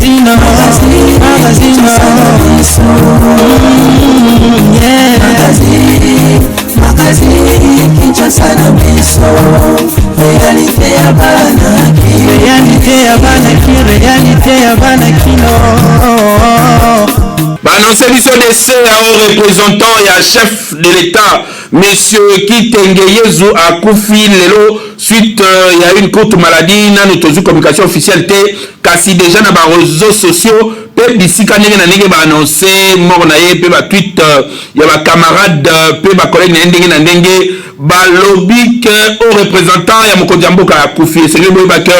Magazine, magazine, yeah. Magazine, Kinshasa na biso, réalité ya bana Kin. Réalité ya bana Kin, réalité ya bana Kin, oh. Baannonce biso décès ya haut représentant ya chef de l'État, monsieur Kitenge Yezu, akufi lelo suite ya une courte maladie. Nanu tozwi communication officielle te, kasi déjà na baréseaux sociaux mpe bisika ndenge na ndenge baannonce mort na ye, mpe batweet ya bacamarade mpe bacollègue na ye ndenge na ndenge balobi ke haut représentant ya mokonzi ya mboka akufi. Esengeli boyeba ke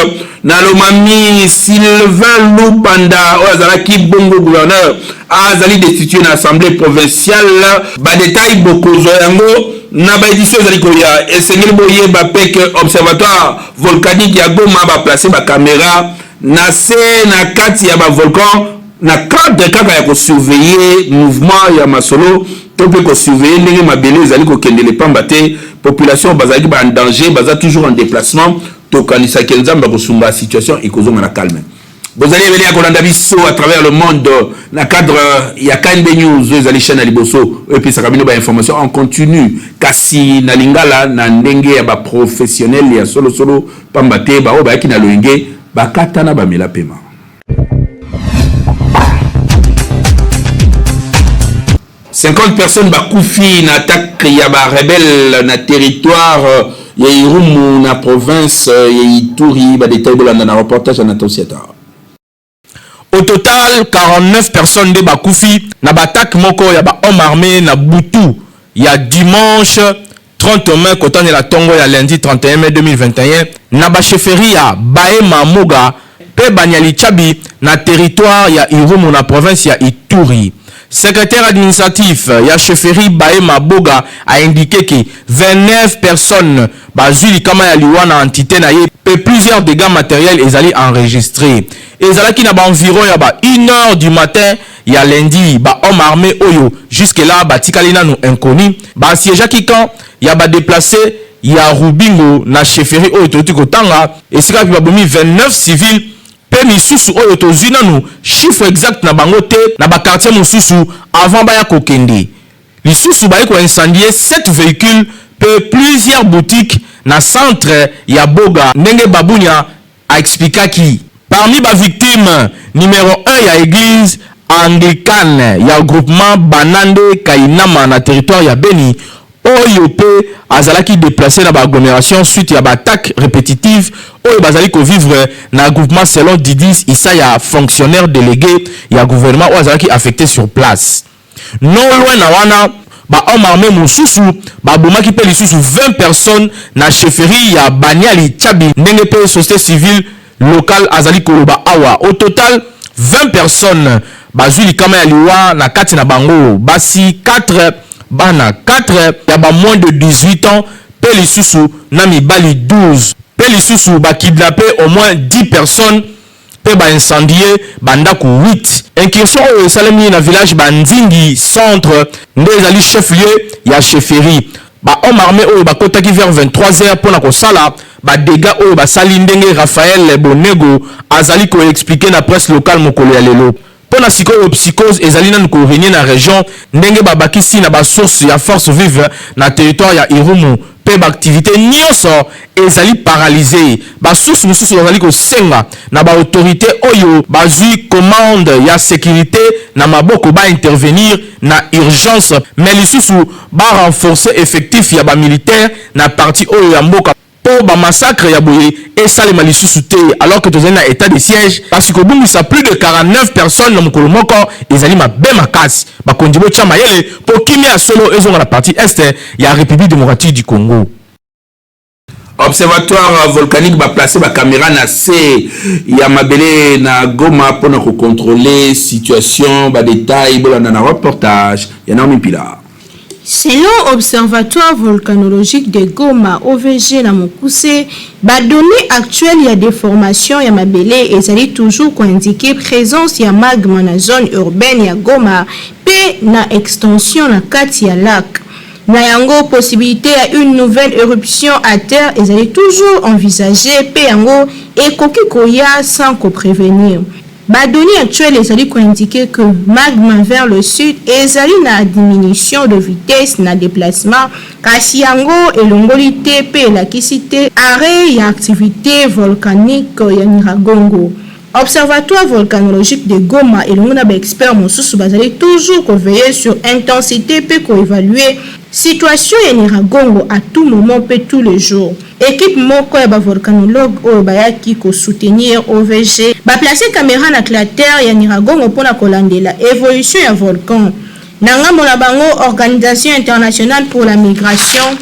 na Lomami, Sylvain Lupanda oyo azalaki bongo gouverneur azali destitué na assemblée provinciale. Badétail bokozwa yango na baédition ezali koya. Esengeli boyeba mpe ke observatoire volcanique ya Goma baplace bacaméra na se na kati ya bavolcan na cadre kaka ya kosurveiller mouvement ya masolo to mpe kosurveiller ndenge mabele ezali kokendele, pamba te population bazalaki ba en danger, baza toujours en déplacement. Tokanisaki Nzambe akosunga, situation ekozonga na calme. Bozali ebele ya kolanda biso à travers le monde na cadre ya KNB News, oyo ezali chaîne ya liboso oyo epesaka bino bainformation en continu, kasi na lingala, na ndenge ya baprofessionnel ya solosolo, pamba te baoyo bayaki na loyenge bakatana bamela pema. 50 personnes bakufi na attaque ya barebelle na territoire ya Irumu, na province ya Ituri. Badétail bolanda na reportage ya Nathan Siata. Au total, 49 personnes nde bakufi na baattaque moko ya bahomme armé na butu ya dimanche 30 mai kotanela ntongo ya lundi 31 mai 2021 na bachefferie ya Baema Moga mpe Banyali-Tchabi, na territoire ya Irumu, na province ya Ituri. Secrétaire administratif ya chefferie Baema Boga a indiqué que 29 personnes bazwi likama ya liwa na entité na ye mpe plusieurs dégâts matériels ezali enregistré. Ezalaki na baenviron ya ba 1 heure du matin ya lundi, bahomme armé oyo jusque là batikali nanu inconnu basiégeaki camp ya badéplacé ya Rubingo na chefferie oyo touti kotanga, esika mpe babomi 29 civils mpe misusu oyo tozwi nanu chiffre exact na bango te na baquartier mosusu avant baya kokende. Lisusu baye koincendier 7 véhicules mpe plusieurs boutiques na centre ya Boga, ndenge Babunya aexplikaki. Parmi bavictime, numéro 1 ya église anglicane ya groupement Banande Kainama na territoire ya Beni, oyo mpe azalaki déplacé na baagglomération suite ya baattaque répétitive oyo bazali kovivre na groupement, selon Didis Isaya, fonctionnaire délégué ya gouvernement oyo azalaki affecté sur place. Non loin na wana, bahomme armé mosusu babomaki mpe lisusu 20 personnes na chefferie ya Baniali Tchabi, ndenge mpe société civile locale azali koloba awa. Au total, 20 personnes bazwi likama ya liwa, na kati na bango basi 4, bana 4 ya ba moins de 18 ans, mpe lisusu na mibali 12. Mpe lisusu bakidnappe au moins 10 personnes mpe baincendie bandako 8. Incursion oyo esalemi na village Bandingi centre, nde ezali chef lieu ya chefferie. Bahomme armé oyo bakotaki vers 23 heures mpona kosala badégâts oyo basali, ndenge Raphaël Bonego azali koexpliquer na presse locale mokolo ya lelo. Mpo na sikoyo, psychose ezali nanu korégner na région, ndenge babakisi na basource ya force vive na territoire ya Irumu, mpe baaktivité nyonso ezali paralysé. Basource mosusu bazali kosenga na baautorité oyo bazwi commande ya sécurité na maboko baintervenir na urgence, mais lisusu barenforcer effectif ya bamilitaire na partie oyo ya mboka mpo bamassacre ya boye esalema lisusu te, alors que tozali na état de siège. Kasi kobungisa plus de 49 personnes na mokolo moko ezali mabe makasi. Bakonzi, botya mayele mpo kimia ya solo ezonga na partie est ya République démocratique du Congo. Observatoire volcanique baplace bacaméra na se ya mabele na Goma mpona kocontrôler situation. Badétail bolanda na reportage ya Naomi Pila. Selon Observatoire volcanologique de Goma, OVG na mokuse, badonnées actuelles ya déformation ya mabele ezali toujours koindiquer présence ya magma na zone urbaine ya Goma mpe na extension na kati ya lac. Na yango, possibilité ya une nouvelle éruption à terre ezali toujours envisagée mpe yango ekoki koya sans koprévenir. Ba donnees actuelles ezali ko indiquer que magma vers le sud ezali na diminution de vitesse na deplacement, kasi yango elongoli te mpe elakisi te arret ya activite volcanique ya Nyiragongo. Observatoire volcanologique de Goma elongo na ba experts mosusu bazali toujours ko veiller sur intensite mpe ko evaluer situation ya Nyiragongo à tout moment mpe tous les jours. Equipe moko ya ba volcanologues oyo bayaki ko soutenir OVG ba placer camera na cratère ya Nyiragongo mpo na kolandela evolution ya volcan. Na ngambo na bango, Organisation internationale pour la migration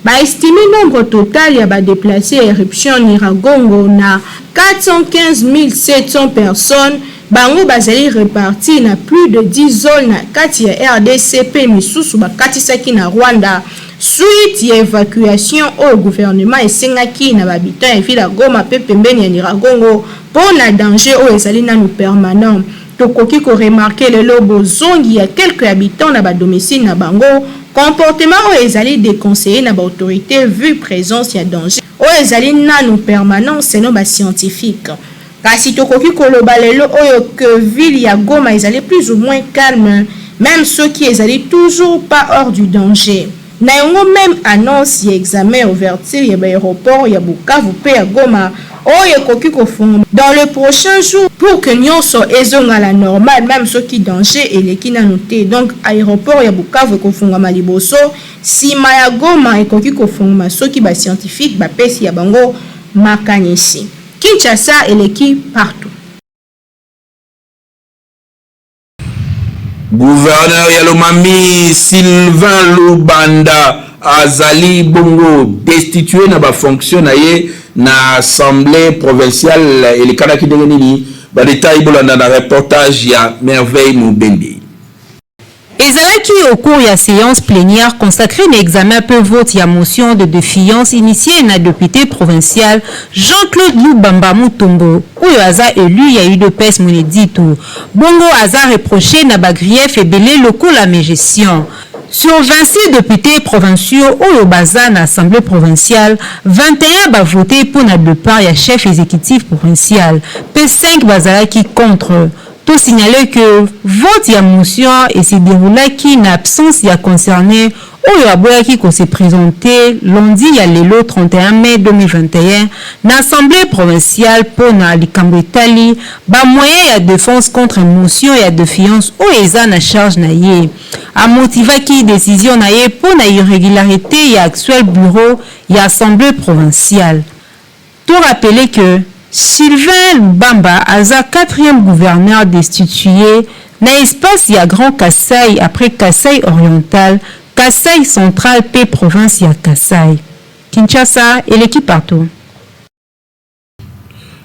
ba estimer nombre total ya ba deplaces ya eruption Nyiragongo na 415 700 personnes, bango bazali repartis na plus de 10 zones na kati ya rdc mpe misusu bakatisaki na Rwanda. Suite ya evacuation oyo gouvernement esengaki na ba habitants ya ville ya Goma mpe pembeni ya Nyiragongo mpo na danger oyo ezali nanu permanent, tokoki ko remarquer lelo bozongi ya quelques habitants na ba domiciles na bango, comportement oyo ezali deconseiller na ba autorites vu presence ya danger oyo ezali nanu permanent selon ba scientifiques. Kasi tokoki koloba lelo oyo que ville ya Goma ezali plus ou moins calme meme soki ezali toujours pas hors du danger. Na yango meme annonce ya examen ya ouverture ya ba aeroports ya Bukavu mpe ya Goma oyo ekoki kofungwama dans le prochain jour pour que nionso ezonga la normale meme soki danger eleki nanu te. Donc aeroport ya Bukavu ekofungwama liboso sima ya Goma ekoki kofungwama soki ba scientifiques bapesi ya bango makanisi. Kinshasa eleki partout. Gouverneur ya Lomami Sylvain Lubanda azali bongo destitue na ba fonctions na ye na Assemblee provinciale. Elekanaki ndenge nini? Ba details bolanda na reportage ya Merveille Mubende. Ezalaki au cours ya seance plenière consacree na examen mpe vote ya motion de defiance initiee na depute provincial Jean-Claude Lubamba Mutombo oyo aza elu ya udps Mweneditu. Bongo aza reprocher na ba griefs ebele lokola megestion. Sur 26 deputes provinciaux oyo baza na Assemblee provinciale, 21 ba voter mpo na depart ya chef executif provincial mpe 5 bazalaki contre. To signaler que vote ya motion e se deroulaki na absence ya concerne oyo aboyaki ko se presenter lundi ya lelo 31 mai 2021 na Assemblee provinciale mpo na likambo etali ba moyens ya defense contre motion ya defiance oyo eza na charge na ye. A motivaki decision na ye mpo na irregularite ya actuel bureau ya Assemblee provinciale. To rappeler que Sylvain Lubamba aza quatrième gouverneur destitue na espace ya Grand Kasaï après Kasaï oriental, Kasaï central mpe province ya Kasaï. Kinshasa eleki partout.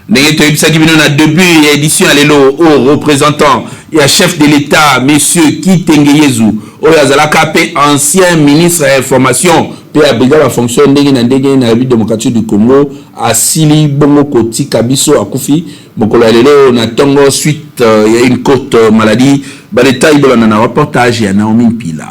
Ndenge toyebisaki bino na debut ya edition ya lelo, oyo représentant ya chef de l'État, monsieur Kitenge Yezu, oyo azalaka mpe ancien ministre ya information mpe abriga bafonction ndenge na ndenge na République démocratique du Congo, asili bongo kotika biso, akufi mokolo ya lelo na ntongo suite ya une courte maladie. Badetail bolanda na reportage ya Naomi Mpila.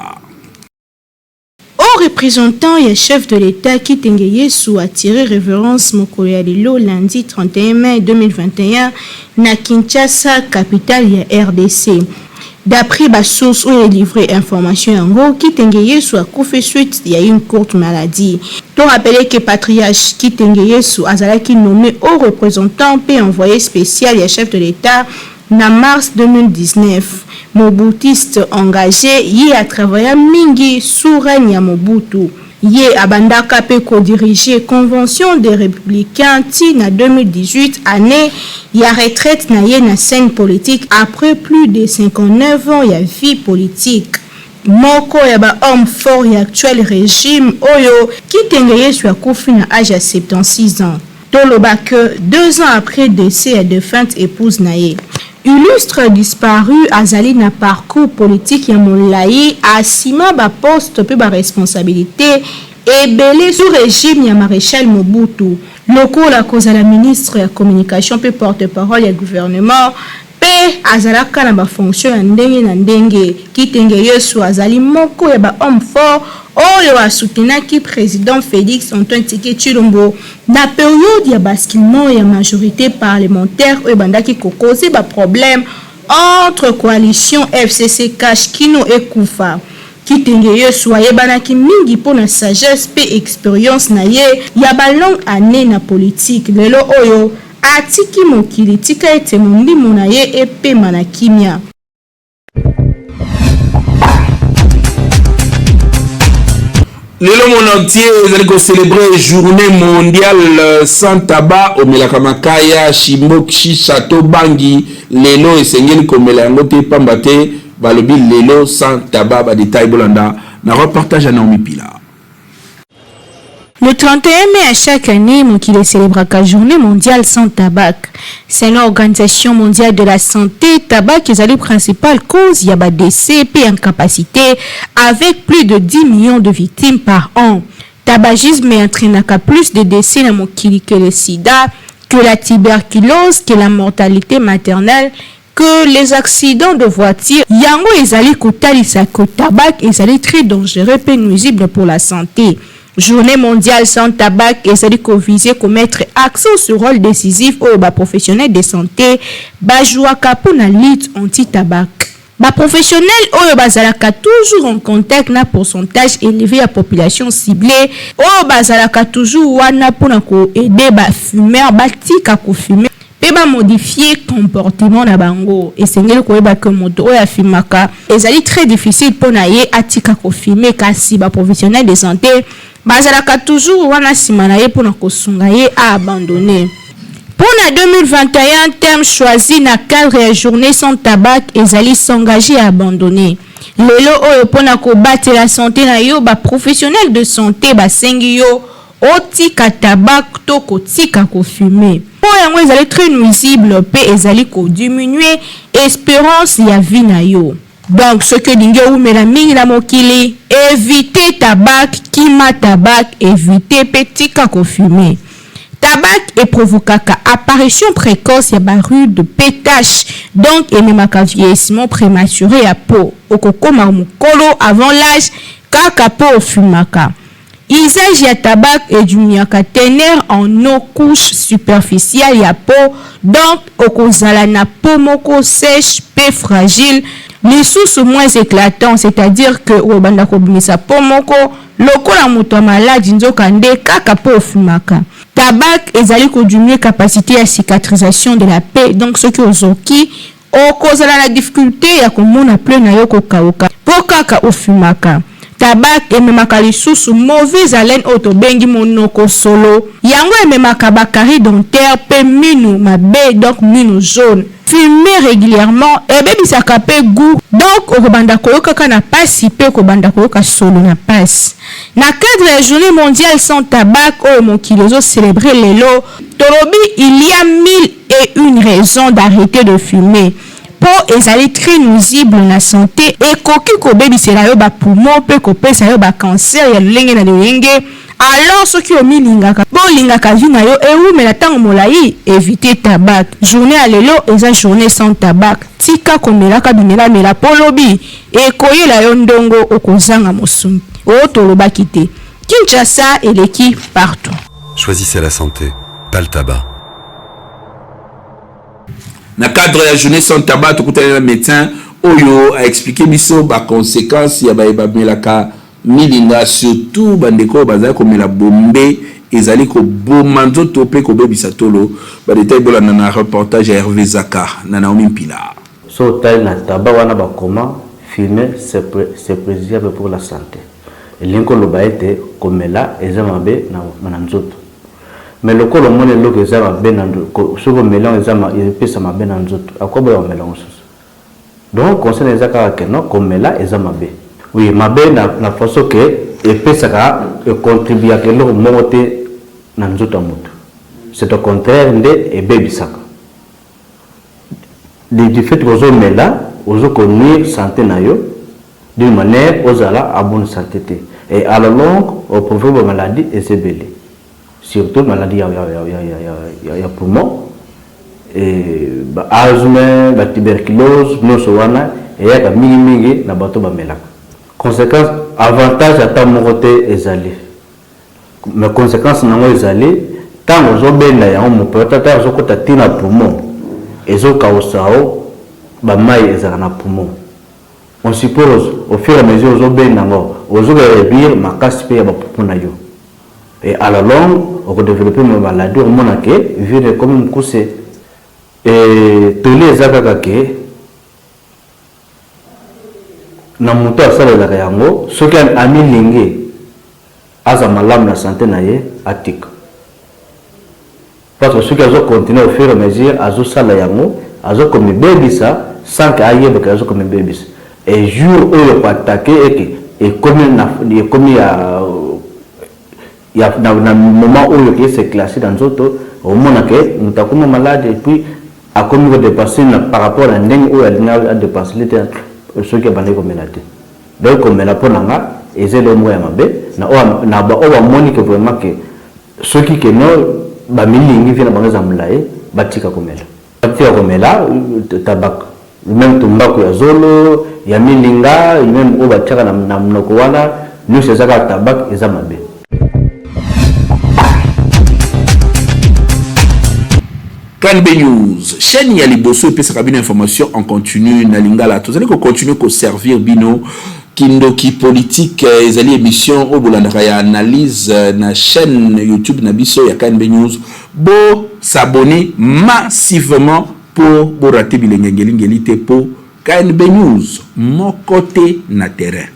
Haut représentant ya chef de l'Etat Kitenge Yesu a tire reverence mokolo ya lelo lundi 31 mai 2021 na Kinshasa, capitale ya rdc. D'après ba sources oyo e livrer information yango, Kitenge Yesu akufi suite ya une courte maladie. To rappeler que patriarche Kitenge Yesu azalaki nomme haut représentant mpe envoyé spécial ya chef de l'Etat na mars 2019. Mobutiste engage, ye a travailla mingi sous règne ya Mobutu. Ye abandaka pe ko diriger Convention des Republicains ti na 2018, annee ya retraite na ye na scène politique après plus de 59 ans ya vie politique. Moko ya ba hommes forts ya actuel regime oyo, Kitenge Yesu akufi na age ya 76 ans. Toloba que 2 ans après decès ya defunte epouse na ye. Illustre disparu azali na parcours politique ya molayi, asima ba postes mpe ba responsabilites ebele sous regime ya Marechal Mobutu, lokola kozala ministre ya Communication mpe porte-parole ya gouvernement mpe azalaka na ba fonctions ya ndenge na ndenge. Kitenge Yesu azali moko ya ba hommes forts oyo a soutenaki president Felix Antoine Tshisekedi Tshilombo na periode ya basculement ya majorite parlementaire oyo ebandaki ko causer ba problèmes entre coalition FCC-CACH kino ekufa. Kitenge Yesu ayebanaki mingi mpo na sagesse mpe experience na ye ya ba longues annees na politique. Lelo oyo, atiki mokili, tika ete molimo na ye epema na kimia. Lelo monde entier ezali ko celebrer journée mondiale sans tabac. Omelaka makaya, shimok, shisha to bangi, lelo esengeli komela yango te pamba te balobi lelo sans tabac. Ba details bolanda na reportage ya Naomi Pila. Le 31 mai à chaque année, mokili ecelebraka Journee mondiale sans tabac. Selon Organisation mondiale de la santé, tabac ezali principale cause ya ba decès mpe incapacite avec plus de 10 millions de victimes par an. Tabagisme e entrainaka plus de decès na mokili que le sida, que la tuberculose, que la mortalite maternelle, que les accidents de voiture. Yango ezali kotalisa que tabac ezali très dangereux mpe nuisible pour la santé. Journee mondiale sans tabac ezali ko viser ko mettre accent sur role decisif oyo ba professionnels de sante ba jouaka mpo na lutte anti-tabac. Ba professionnels oyo bazalaka toujours en contact na pourcentage eleve ya population ciblee oyo bazalaka toujours wana mpo na ko aider ba fumeurs batika ko fumer mpe ba modifier comportement na bango. Esengeli koyeba que moto oyo afumaka ezali très difficile mpo na ye atika ko fumer kasi ba professionnels de sante bazalaka toujours wana sima na ye mpo na kosunga ye a abandonner. Mpo na 2021, thème choisi na cadre ya journee sans tabac ezali s'engager à abandonner. Lelo oyo mpo na kobatela sante na yo, ba professionnels de sante basengi yo otika tabac to kotika ko fumer mpo yango ezali très nuisible mpe ezali ko diminuer esperance ya vie na yo. Donc soki olingi owumela mingi na mokili, eviter tabac, kima tabac, eviter mpe tika ko fumer. Tabac e provokaka apparition precoce ya ba rides mpe taches, donc ememaka vieillissement premature ya peau, okokoma mukolo avant l'age kaka mpo ofumaka. Usage ya tabac ediminuaka teneur en eau couche superficiale ya peau, donc okozala na peau moko sèche pe fragile, lisusu moins eclatant, c'est-à-dire que okobanda kobimisa peau moko lokola moto ya maladi nzoka nde kaka po ofumaka. Tabac ezali ko diminuer capacite ya cicatrisation de la paix, donc soki ozoki Okozala na difficulte ya komona plaie na yo kokawuka po kaka ofumaka. Tabac ememaka lisusu mauvaise haleine oyo tobengi monoko solo. Yango ememaka ba caries dentaires pe minu mabe donc minu jaune. Fumer regulierement ebebisaka pe gout donc okobanda koyokaka na pasi pe okobanda koyoka solo na pasi. Na cadre ya journee mondiale sans tabac oyo mokili ezo celebrer lelo, tolobi il y a 1001 une raison d'arreter de fumer po ezali très nuisible na sante, ekoki kobebisela yo ba poumons pe kopesa yo ba cancer ya lolenge na lolenge, alors soki omilingaka pe olingaka vie na yo ewumela tango molayi, eviter tabac. Journee ya lelo eza journee sans tabac, tika komelaka bimelamela po lobi ekoyela yo ndongo okozanga mosungi. Oh tolobaki te Kinshasa eleki partout. Choisissez la santé, pas le tabac. Na cadre ya journée sans tabac, tokutani na médecin oyo a expliquer biso ba conséquences ya baye bamelaka milinga, surtout bandeko oyo bazali komela bombe ezali koboma nzoto mpe kobebisa tolo. Ba détails bolanda na reportage ya Hervé Zaka na Naomi Mpila. Soki otali na tabac wana bakoma fumer c'est préjudiciable pour la sante elingi koloba ete komela eza mabe na nzoto mais lokola omoni eloko eza mabe na soki omeli yango eza epesa mabe na nzoto akoboya komela yango susu donc conseil eza kaka ke non komela eza mabe oui mabe na, na façon ke epesaka econtribuaka eloko moko te na nzoto ya moto c'est au contraire nde ebebisaka du fait que ozomela ozo ko nuire sante na yo d'une manière ozala en bonne santé te et à la longue o provoquer ba maladie eza ebele surtout maladie ya, ya, ya, ya, ya, ya, ya poumon et ba asthme ba tuberculose nyonso wana eyaka mingi mingi na bato bamelaka. Consequence, avantage ata moko te ezali. Mais consequence nango ezali tango ozo benda yango mopepe ata ezo kota ti na poumon ezo kausa yo ba mayi ezalaka na poumon. On suppose au fur et à mesure ozo benda yango ozo réduire makasi pe ya ba poumon na yo et à la longue oko developper ba maladie okomona ke vie nayo ekomi mukuse. Et toli eza kaka ke na moto asalelaka yango soki amilingi aza malamu na sante na ye atika parce que soki azo continuer au fur et à mesure azosala yango azokomibebisa sans que ayeba ke azokomibebisa et jour oyo koatake eke ekomi na ekomi ya ya na, na moment oyo ke se classe na nzoto omona ke moto akoma malade et puis akomi ko depenser na par rapport na ndenge oyo alingi a depenser te soki abandaki komela te. Donc komela mpo na nga eza eloko moko ya mabe na oyo na ba oyo bamoni ke vraiment ke soki ke no bamilingi vie na bango eza molayi batika komela. Batika komela tabac meme tumbaku ya zolo ya milinga meme oyo batiaka na monoko wana nionso eza kaka tabac eza mabe. KNB News, chaîne ya liboso epesaka bino information en continu na lingala. Tozali ko continuer ko servir bino kindoki politique ezali émission oyo bolandaka ya analyse na chaîne YouTube na biso ya KNB News. Bo s'abonner massivement po bo rater bilenge ngeli ngeli te po KNB News moko te na terrain.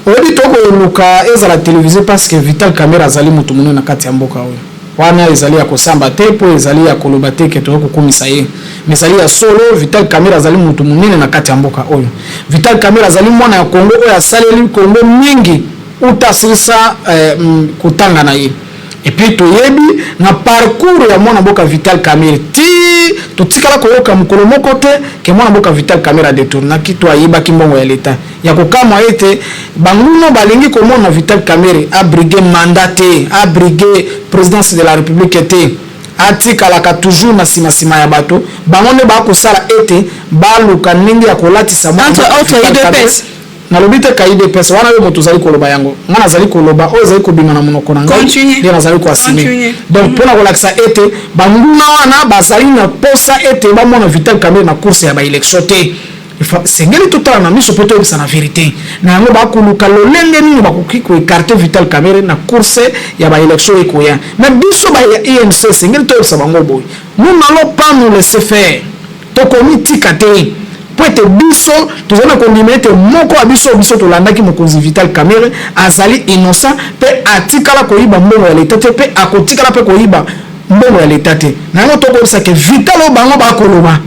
Oyebi tokoluka ezala televise parce que Vital Kamerhe azali moto monene na kati ya mboka oyo. Wana ezali ya kosamba te mpo ezali ya koloba te ke toyei kokumisa ye. Mais ezali ya solo, Vital Kamerhe azali moto monene na kati ya mboka oyo. Vital Kamerhe azali mwana ya Congo oyo asaleli Congo mingi uta asilisa eh, kotanga na ye. Et puis toyebi na parcours ya mwana mboka Vital Kamerhe ti totikala koyoka mokolo moko te ke mwana mboka Vital Kamerhe a detournaki to ayibaki mbongo ya l'etat. Ya kokamwa ete banguna balingi komona Vital Kamerhe a briguer mandat te, a briguer presidence de la Republique te, atikalaka toujours na sima sima ya bato. Bango nde bakosala ete baluka ndenge ya kolatisa mwana mboka Vital Kamerhe. Nalobi te ka udps wana yo moto ozali koloba yango nga nazali koloba oyo ezali kobima na monoko na ngai nde nazali ko assumer donc pona kolakisa ete banguna wana bazali na posa ete bamona Vital Kamerhe na course ya ba election te sengeli totala na miso mpo toyebisa na verite na yango bakoluka lolenge nini bakoki ko ecarter Vital Kamerhe na course ya ba election ekoya mais biso ba ya UNC sengeli toyebisa bango boye nous n'allons pas nous laisser faire Tokomitika te mpo ete biso tozali na kondima ete moko ya biso oyo biso tolandaki mokonzi Vital Kamerhe azali innocent mpe atikala koyiba mbongo ya l'etat te mpe akotikala mpe koyiba mbongo ya l'etat te. Na yango tokoyebisa ke Vital oyo bango bakoloba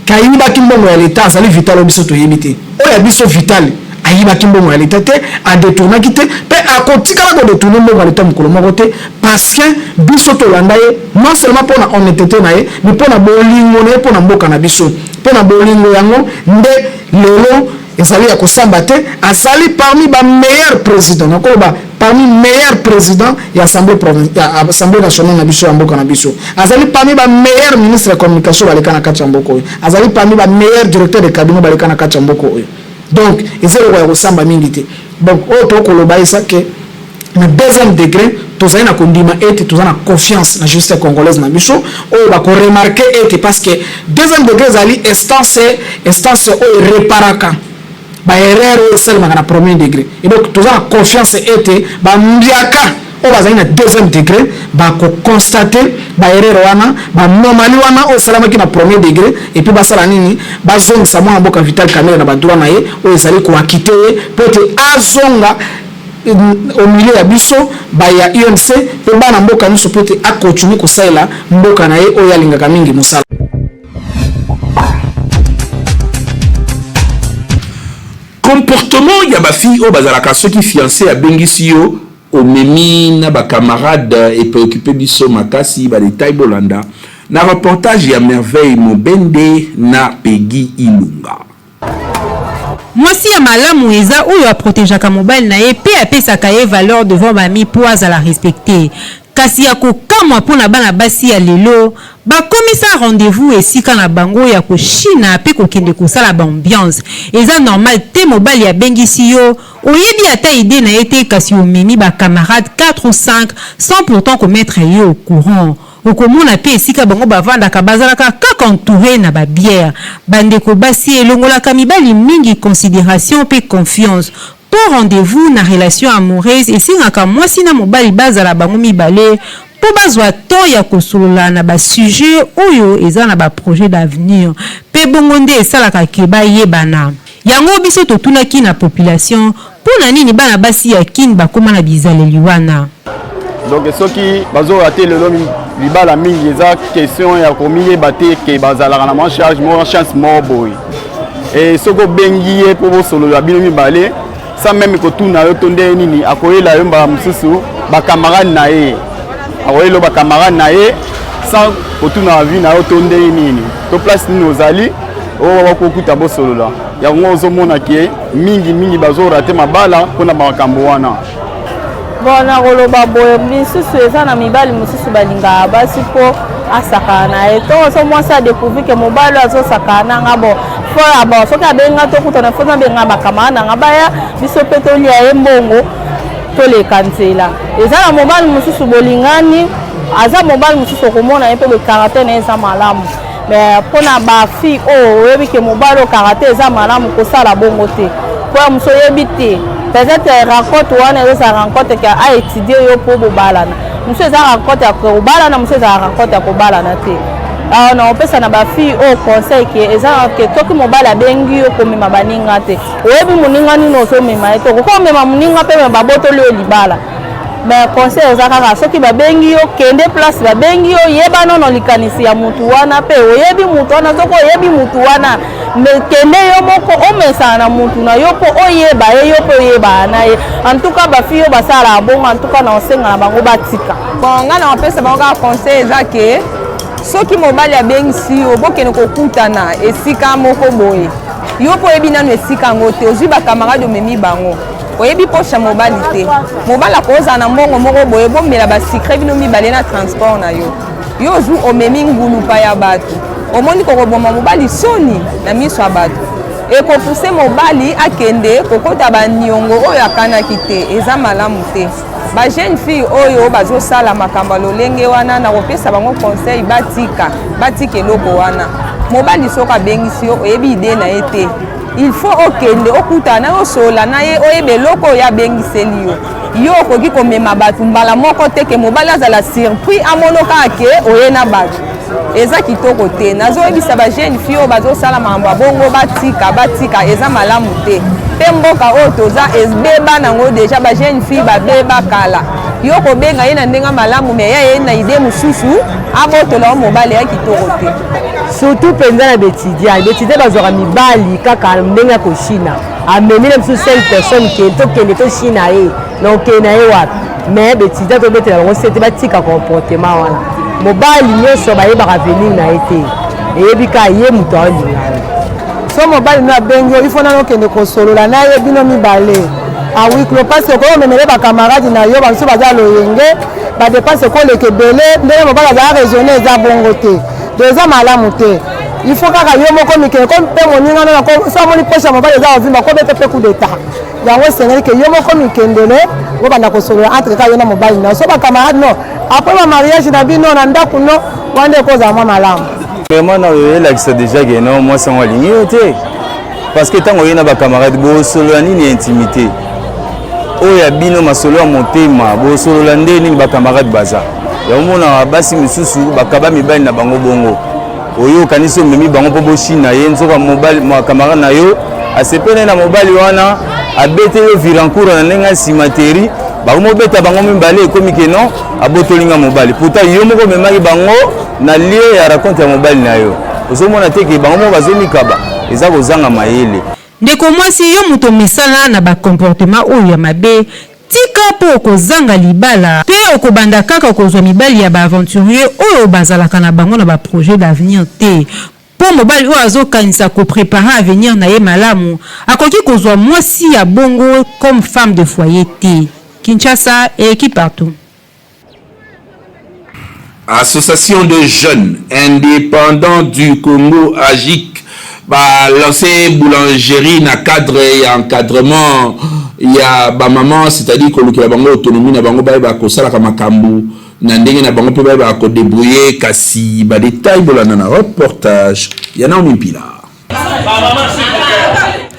ke ayibaki mbongo ya l'etat azali Vital oyo biso toyebi te. Oyo ya biso Vital ayibaki mbongo ya l'etat te, a detournaki te mpe akotikala ko detourner mbongo ya l'etat mokolo moko te parce que biso tolanda ye non seulement mpo na honnetete na ye mais mpo na bolingo na ye mpo na mboka na biso. Mpo na bolingo yango nde lelo ezali ya kosamba te, azali parmi ba meilleurs presidents, nakoloba parmi meilleurs presidents ya assemblee ya assemblee nationale na biso ya mboka na biso, azali parmi ba meilleurs ministres ya communication baleka na kati ya mboka oyo, azali parmi ba meilleurs directeurs de cabinet baleka na kati ya mboka oyo. Donc eza eloko ya kosamba mingi te. Donc oyo tokoloba eza ke na deuxième degré tozali na kondima ete toza na confiance na justice congolaise na biso oyo bako remarquer ete parce que deuxième degré ezali instance instance oyo ereparaka ba erreur oyo esalemaka na premier degré et donc toza na confiance ete bambiaka oyo bazali na deuxième degré bako constater ba erreur wana ba anomalie wana oyo esalamaki na premier degré et puis basala nini bazongisa mwana mboka Vital Kamerhe na ba droit na ye oyo ezali ko acquitter ye mpo ete azonga au milieu ya biso ba ya UNC mpe bana mboka nyonso mpo ete a continuer kosalela mboka na ye oyo alingaka mingi mosala. Comportement ya ba filles oyo bazalaka soki fiance abengisi yo omemi na ba camarades e preoccuper biso makasi ba details bolanda na reportage ya Merveille Mobende na Peggy Ilunga. Mwasi ya malamu eza oyo a protegeaka mobali na ye pe apesaka ye valeur devant ba amis po azala respecte. Kasi ya kokamwa mpo na bana basi ya lelo, bakomisa rendez-vous esika na bango ya koshina pe kokende kosala ba ambiance. Eza normal te mobali abengisi yo, oyebi ata idee na ye te kasi omemi ba camarades 4 ou 5 sans pourtant ko mettre ye au courant. Okomona pe esika bango bavandaka bazalaka kaka entoure na ba bières. Bandeko basi elongolaka mibali mingi consideration pe confiance. Po rendez-vous na relation amoureuse esengaka mwasi na mobali bazala bango mibale po bazwa temps ya kosolola na ba sujets oyo eza na ba projets d'avenir pe bongo nde esalaka que bayebana. Yango biso totunaki na population po na nini bana basi ya Kin bakoma na bizaleli wana? Donc soki bazo rate lelo libala mingi eza question ya komiyeba te ke bazalaka na mwa charge mwa chance moko boye. E soki obengi ye mpo bosolola bino mibale sans meme kotuna yo to ndenge nini, akoyela yo mbala mosusu bacamarade na ye, akoyela yo bacamarade na ye sans kotuna vie na yo to ndenge nini to place nini ozali oyo bakokuta bosolola. Yango ozomona ke mingi mingi bazorate mabala mpona makambo wana. Bon, nakoloba boye, misusu eza na mibali mosusu balingaka basi mpo asakana na ye. To so mwasi adecouvrir ke mobali oyo azosakana na nga, bon fo bon soki abengi nga tokutana, fo nabenga bakamara na nga baya biso mpe tolia ye mbongo toleka nzela. Eza na mobali mosusu bolingani, aza mobali mosusu okomona ye mpe boye caractère na ye eza malamu. Mais mpona bafille oyo oyebi ke mobali oyo caractère eza malamu, kosala bongo te, mpo ya mosu oyebi te. Peut-être rencontre wana ezozala rencontre ke aétudie yo mpo bobalana. Mosu eza rencontre ya kobalana, mosu ezala rencontre ya kobalana te. Awa na opesa na bafille oyo conseil ke eza ke soki mobali abengi yo, komema baninga te. Oyebi moninga nini ozomema ye te. Okoki omema moninga mpe me babotoli yo libala. Mais conseil eza kaka, soki babengi yo, kende place babengi yo, yeba nono likanisi ya mutu wana mpe oyebi mutu wana. Soki oyebi mutu wana, me kende yo moko, omesana na mutu na yo mpo oyeba ye, yo mpe oyebana na ye. En tout cas bafille oyo basalaka bongo, en tout cas na osenga na bango batika. Bon, ngai na kopesa bango kaka conseil eza ke soki mobali abengisi yo bokende kokutana esika moko boye, yo mpo oyebi nanu esika yango te, ozwi bacamarade omemi bango, oyebi poche ya mobali te. Mobali akozala na mbongo moko boye, bomela basucre bino mibale na transport na yo, yo ozwi omemi ngulupa ya bato, omoni kokoboma mobali soni na miso ya bato, ekopuse mobali akende kokota baniongo oyo akanaki te. Eza malamu te. Bajeune fille oyo bazosala makambo ya lolenge wana, na kopesa bango conseil batika, batika eloko wana. Mobali soki abengisi yo, oyebi idée na ye te, il faut okende okutana na ye, osolola na ye, oyeba eloko oyo abengiseli yo. Yo okoki komema bato mbala moko te ke mobali azala surpris, amono kaka ke oye na bato. Eza kitoko te. Nazoyebisa bajeune fille oyo bazosala makambo ya bongo batika, batika, eza malamu te. Mpe mboka oyo toza ebeba nango déjà, bajeune fille babeba kala. Yo kobenga ye na ndenge malamu, me ya ye na idée mosusu, abotola yo mobali, ya kitoko te. Surtout mpenza na baétudiant, baétudiant bazwaka mibali kaka ndenge ya koshina, amemi na biso 5 personnes ke tokende toshina ye na okende na ye wapi. Mais baétudiant tobetela bango sete batika comportement wana. Mobali nyonso bayebaka avenir na ye te, eyebi kaka ye moto aolingana. So mobali no abengi yo, ifo nano okende kosolola na ye bino mibale à huis clos, parce okoki omemele bacamarade na yo bamosusu baza loyenge, badepense ekoleka ebele. Ndenge mobali azala raisonne eza bongo te, donc eza malamu te. Il faut kaka yo moko mikele ko mpe moninga nano so amoni poche ya mobali eza kovimba, kobeta mpe coup d'état. Yango esengeli ke yo moko mikendele, bobanda kosolola entre kaka yo na mobali na yo. So bacamarade no, après bamariage na bino na ndako no wana ekozala mwa malamu. Vraiment, na oyo elakisa déjà ke no mwasi yango alingi yo te, parce que ntango oye na bacamarade, bosolola nini ya intimité oyo ya bino, masolo ya motema bosolola nde nini? Bacamarade baza yango, monaka basi misusu bakaba mibali na bango bongo. Oyo okanisi omemi bango mpo boshina ye, nzoka mobali camarade na yo asepeli na mobali wana, abete yo virancourt na ndenge ya nsima teri, bakomobeta bango mibale, ekomi ke non, abotolinga mobali. Pourtant yo moko omemaki bango na lieu ya rencontre ya mobali na yo. Ozomona te ke bango moko bazomikaba? Eza kozanga mayele. Ndeko mwasi, yo moto omesana na bacomportement oyo ya mabe, tika, mpo okozanga libala mpe okobanda kaka kozwa mibali ya baaventurier oyo bazalaka na bango na baprojet d'avenir te. Mpo mobali oyo azokanisa koprépare avenir na ye malamu akoki kozwa mwasi ya bongo comme femme de foyer te. Kinshasa eleki partout. Association de jeunes indépendants du Congo AJIC ba lancer boulangerie na cadre ya encadrement ya ba maman, c'est-à-dire kolukela bango autonomie na bango, bayeba kosalaka makambo na ndenge na bango mpe bayeba kodébrouiller. Kasi ba détail, bolanda na reportage ya Naomi Mpila.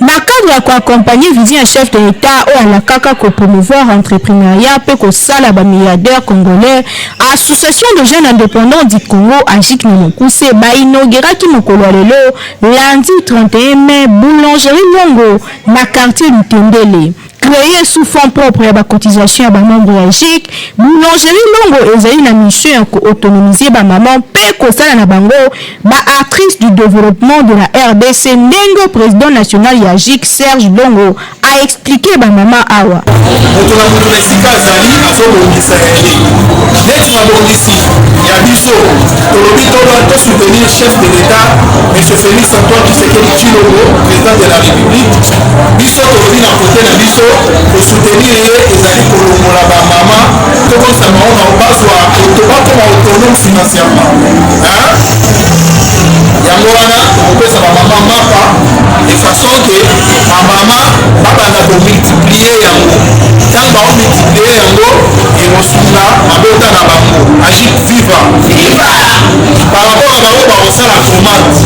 Na cadre ya koaccompagner vision ya chef de l'État oyo alakaka kopromouvoir entrepreneuriat mpe kosala bamilliardaire congolais, Association de jeunes indépendants du Congo, AJIC na mokuse, bainauguraki mokolo ya lelo lundi 31 mai boulangerie Longo na quartier Lutendele. Créé sous fonds propre ya bacotisation ya bamembre ya AJIC, boulangerie Longo ezali na mission ya koautonomiser bamama mpe kosala na bango baactrice du développement de la RDC, ndenge président national ya AJIC, Serge Longo, aexpliquer bamama awa. Moto na moto na esika azali azobongisa ya ye. Neti mabongisi ya biso, tolobi tosoutenir chef de l'État, monsieur Félix Antoine Tshisekedi Tshilombo, président de la République. Biso tolobi na côté na biso, kosoutenir ye ezali kolongola bamama, tokosa bango na bazwa, bakoma autonome financièrement. Yango wana tokopesa bamama mapa de façon ke bamama babanda komultiplier yango. Ntango baomultiplier yango, ekosunga mabota na bango. AJIC viva! Par rapport à bango bakosala commande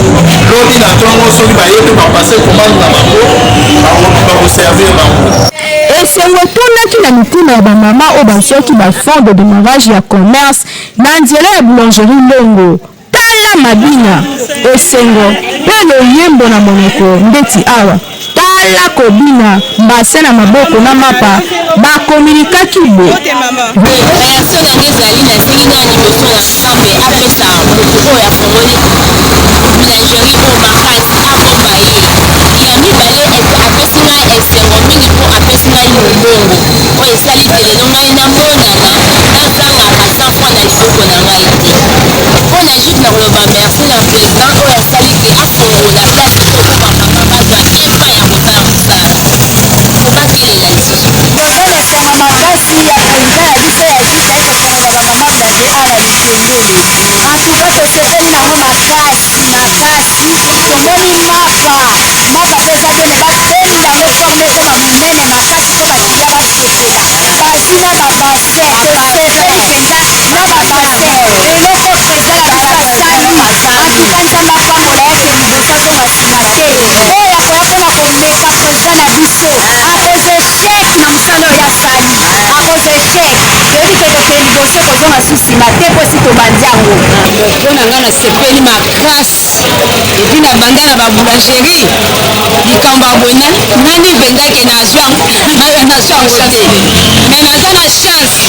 lobi na ntongo, soki baye mpe bapasser commande na bango, bakoservir bango. Esengo etondaki na mitema ya bamama oyo bazwaki bafonds de démarrage ya commerce na nzela ya boulangerie Longo. Tala mabina, esengo mpe loyembo na monoko. Ndeti awa, tala kobina mbase na maboko na mapa bakominikaki bo. Réaction na ngai ezali, nasengi na liboso na Nzambe apesa moto oyo afongoli boulangerie oyo makasi, abomba ye. Ya mibale, apesi ngai esengo mingi mpo apesi ngai mombongo oyo esali te lelo ngai namonana nazangaka 100 franc na liboko na ngai te. Mpo na AJIC, na koloba merci na président oyo asali te afongola place oyo mpo bamama bazwa epa ya kosala mosala po bakelela lisusu. Toza na esengo makasi ya président ya biso ya AJIC aye kofongola bamama boulangerie awa na Lutendele. Antuka tosepeli nango makasi makasi. Tomoni mapa, mapa mpe eza bien, babenda yango forme ekoma monene makasi mpo baclient basepela. Bazwi na babassin, tosepeli mpenza na babassin. Eloko président na biso asali, antuka Nzambe apambola ye, ke liboso azonga nsima te. Oyo akoya mpona komeka président na biso akozwa échec na mosala oyo asali, akozwa échec. Toyebi ke kokende liboso, kozonga su nsima te, mpo esi tobandi yango. Mpo na ngai, nasepeli makasi. Et puis na banda na baboulangerie, likambo ya boye nani mpenzake nazwa yango te, mais naza na chance,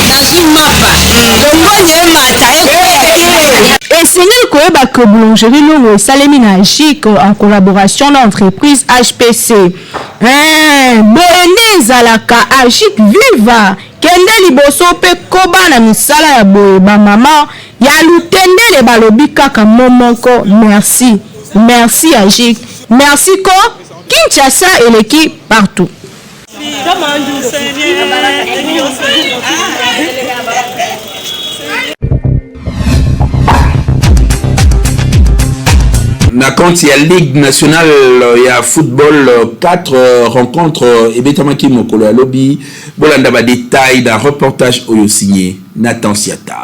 nazwi mapa, longoni emata ekweya te. Esengeli koyeba ke boulangerie Longo esalemi na AJIC en collaboration na entreprise HPC. Boye nde ezalaka. AJIC viva, kende liboso mpe koba na misala ya boye. Bamama ya Lutendele balobi kaka mo moko: merci, merci AJIC, merci ko Kinshasa eleki partout. Na compte ya Ligue nationale ya football, 4 rencontres ebetamaki mokolo ya lobi. Bolanda badétail na reportage oyo signé Nathan Siata.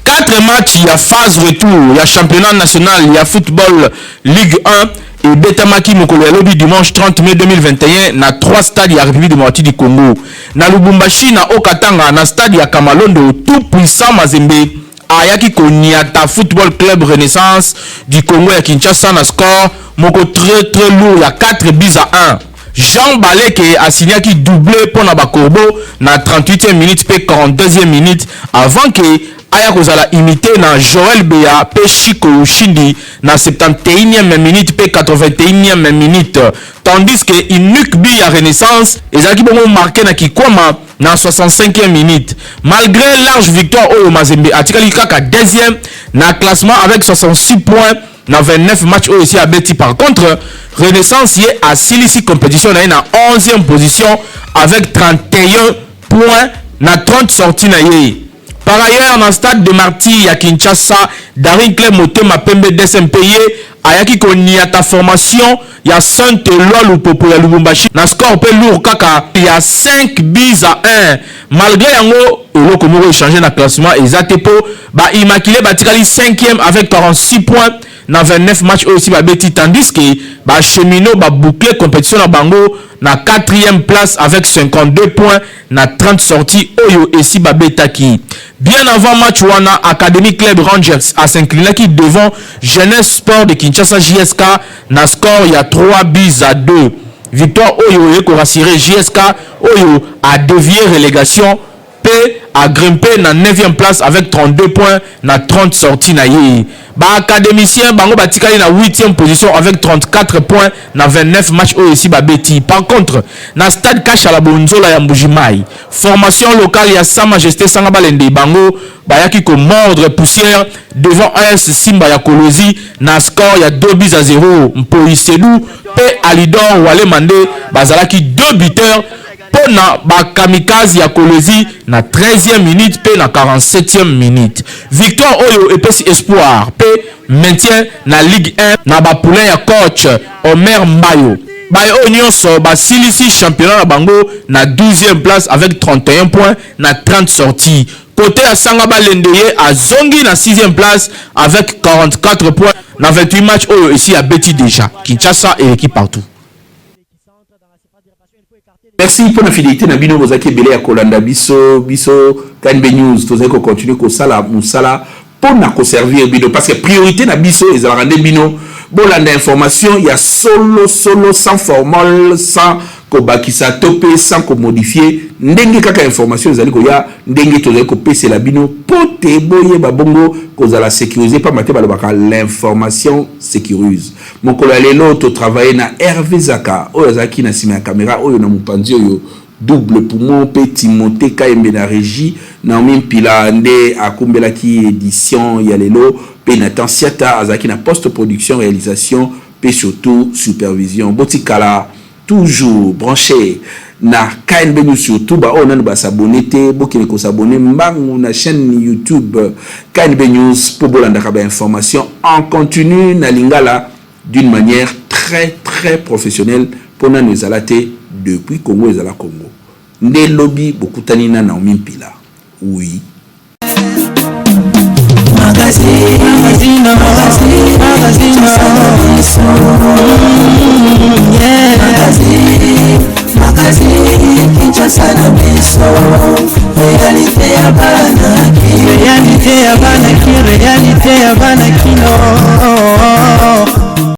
4 matchs ya phase retour ya championnat national ya football Ligue 1 ebetamaki mokolo ya lobi dimanche 30 mai 2021 na 3 stades ya République démocratique du Congo. Na Lubumbashi, na Haut-Katanga, na stade ya Kamalondo, tout puissant Mazembe ayaki koniata Football Club Renaissance du Congo ya Kinshasa na score moko très très lourd ya 4 buts à 1. Jean Baleke asignaki doublé mpo na bacorbeau na 38e minute mpe 42e minute, avant ke aya kozala imité na Joël Beya mpe Chico Ushindi na 71e minute mpe 81e minute, tandis que unique but ya Renaissance ezalaki bongo marqué na Kikwama na 65e minute. Malgré large victoire oyo, Mazembe atikali kaka deuxième na classement avec 66 points na 29 match oyo esi abeti. Par contre, Renaissance ye asilisi compétition na ye na 11e position avec 31 points na 30 sorties na ye. Par ailleurs, na stade de Martyrs ya Kinshasa, Daring Club Motema Pembe DSMP ye ayaki koniata formation ya Saint Eloi Lupopo ya Lubumbashi na score pe lourd kaka ya 5 buts à 1. Malgre yango, eloko moko echanger na classement eza te po ba Immaculés batikali cinquième avec 46 points na 29 matchs oyo esi babeti tandis que ba cheminots ba boucler competition na bango na quatrième place avec 52 points na 30 sorties oyo esi babetaki. Bien avant match wana, Academie Club Rangers a s'inclinaki devant Jeunesse Sport de Kinshasa JSK na score ya 3 buts à 2. Victoire oyo eye ko rassurer JSK oyo a devier relegation mpe a grimper na neuvième place avec 32 points na 30 sorties na ye. Ba academiciens bango batikali na huitième position avec 34 points na 29 matchs oyo esi babeti. Par contre, na stade Kashala Bonzola ya Mbuji-Mayi, formation locale ya Sa Majesté Sanga Balende bango bayaki ko mordre poussière devant AS Simba ya Kolwezi na score ya 2 buts à 0. Mpoyi Sedou mpe Alidor Walema nde bazalaki deux buteurs mpo na ba kamikaze ya Kolwezi na 13e minute mpe na 47e minute. Victoire oyo epesi espoir mpe maintien na Ligue 1 na ba poulains ya coach Omer Mbayo. Baye oyo nionso basilisi championnat na bango na 12e place avec 31 points na 30 sorties. Cote ya Sanga Balende ye azongi na 6e place avec 44 points na 28 matchs oyo esi abeti dejà. Kinshasa eleki partout. Merci pona fidelite na bino bozalaki ebele ya kolanda biso biso KNB News tozali ko continuer kosala musala pona ko servir bino parce que priorite na biso ezalaka nde bino bolanda information ya solo solo sans formol sans kobakisa to pe sans ko modifier ndenge kaka information ezali koya ndenge tozali kopesela bino po te boyeba bongo kozala securise pamba te balobaka l'information securise. Mokolo ya lelo to travailler na Herve Zaka oyo azalaki na sima ya camera oyo na mopanzi oyo double poumon pe Timothee Kayembe na regie, Naomi Mpila nde akumbelaki edition ya lelo pe Nathan Siata azalaki na post production, realisation pe surtout supervision. Botikala Toujours branche na KNB News surtout ba oyo nanu ba s'abonner te bokende ko s'abonner mbangu na chaine YouTube KNB News po bolandaka ba informations en continu na lingala d'une manière très très professionnelle po nanu ezala te depuis Congo ezala Congo nde lobi bokutani na Naomi Mpila oui. Réalité ya bana kin, réalité ya bana kino.